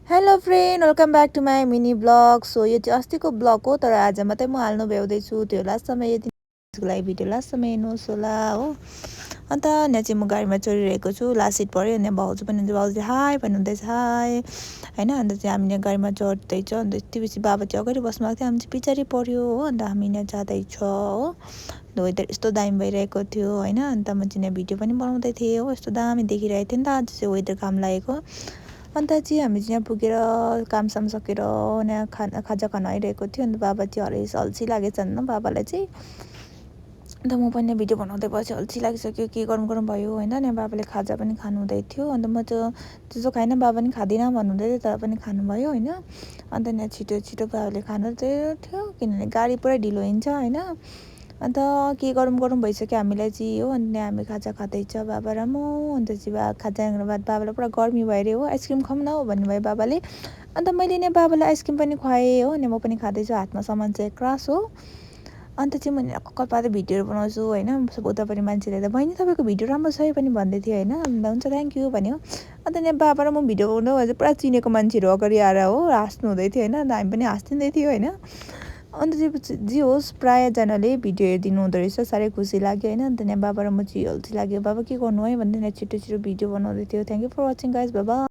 Hello friend, welcome back to my mini blog. So यो चाहिँ अस्तिको ब्लग हो, तर आज मात्रै म हाल्नु भ्याउँदैछु। त्यो लास्टसम्म यति लागि भिडियो लास्टसम्म हेर्नुहोस् होला हो। अन्त यहाँ चाहिँ म गाडीमा चढिरहेको छु। लास्ट सिट पऱ्यो। अनि भाउजू पनि हुन्छ, भाउजू हाई भन्नुहुँदैछ, हाई होइन। अन्त चाहिँ हामी यहाँ गाडीमा चढ्दैछ। अन्त यति बेसी बाबा चाहिँ अगाडि बस्नु भएको थियो, हामी चाहिँ पछाडि पऱ्यो हो। अन्त हामी यहाँ जाँदैछ हो। वेदर यस्तो दामी भइरहेको थियो होइन। अन्त म चाहिँ यहाँ भिडियो पनि बनाउँदै थिएँ हो। यस्तो दामी देखिरहेको थियो नि त आज चाहिँ वेदर काम लागेको। अन्त चाहिँ हामी चाहिँ यहाँ पुगेर कामसाम सकेर यहाँ खाजा खान आइरहेको थियो। अन्त बाबा चाहिँ हरेस अल्छी लागेछ होइन बाबालाई चाहिँ। अन्त म पनि भिडियो बनाउँदै पछि अल्छी लागिसक्यो, के गरौँ भयो होइन। यहाँ बाबाले खाजा पनि खानु हुँदै थियो। अन्त म चाहिँ त्यस्तो खाइन, बाबा पनि खाँदिनँ भन्नुहुँदै थियो, तर पनि खानुभयो होइन। अन्त यहाँ छिटो छिटो बाबाले खानु चाहिँ थियो, किनभने गाडी पुरै ढिलो हिँड्छ होइन। अन्त के गरौँ भइसक्यो हामीलाई चाहिँ हो। अनि हामी खाजा खाँदैछ बाबा र म। अन्त चाहिँ खाजा बाद बाबालाई पुरा गर्मी भयो अरे हो, आइसक्रिम खाऊँ न हो भन्नुभयो बाबाले। अन्त मैले नि बाबालाई आइसक्रिम पनि खुवाएँ हो। अनि म पनि खाँदैछु, हातमा सामान चाहिँ क्रास हो। अन्त चाहिँ मैले कपाल भिडियोहरू बनाउँछु होइन। उता पनि मान्छेले त बहिनी तपाईँको भिडियो राम्रो छ है पनि भन्दै थियो होइन। अन्त हुन्छ थ्याङ्क यू भन्यो। अन्त यहाँ बाबा र म भिडियो बनाउँदा पुरा चिनेको मान्छेहरू अगाडि आएर हो हाँस्नु हुँदै थियो होइन। अन्त हामी पनि हाँस्दै थियो होइन। अन्त चाहिँ जे होस् प्रायःजनाले भिडियो हेरिदिनु हुँदो रहेछ, साह्रै खुसी लाग्यो होइन। अन्त यहाँ बाबा र म चाहिँ अल्छी लाग्यो, बाबा के गर्नु है भन्दै यहाँ छिटो छिटो भिडियो बनाउँदै थियो। Thank you for watching guys, बाबा।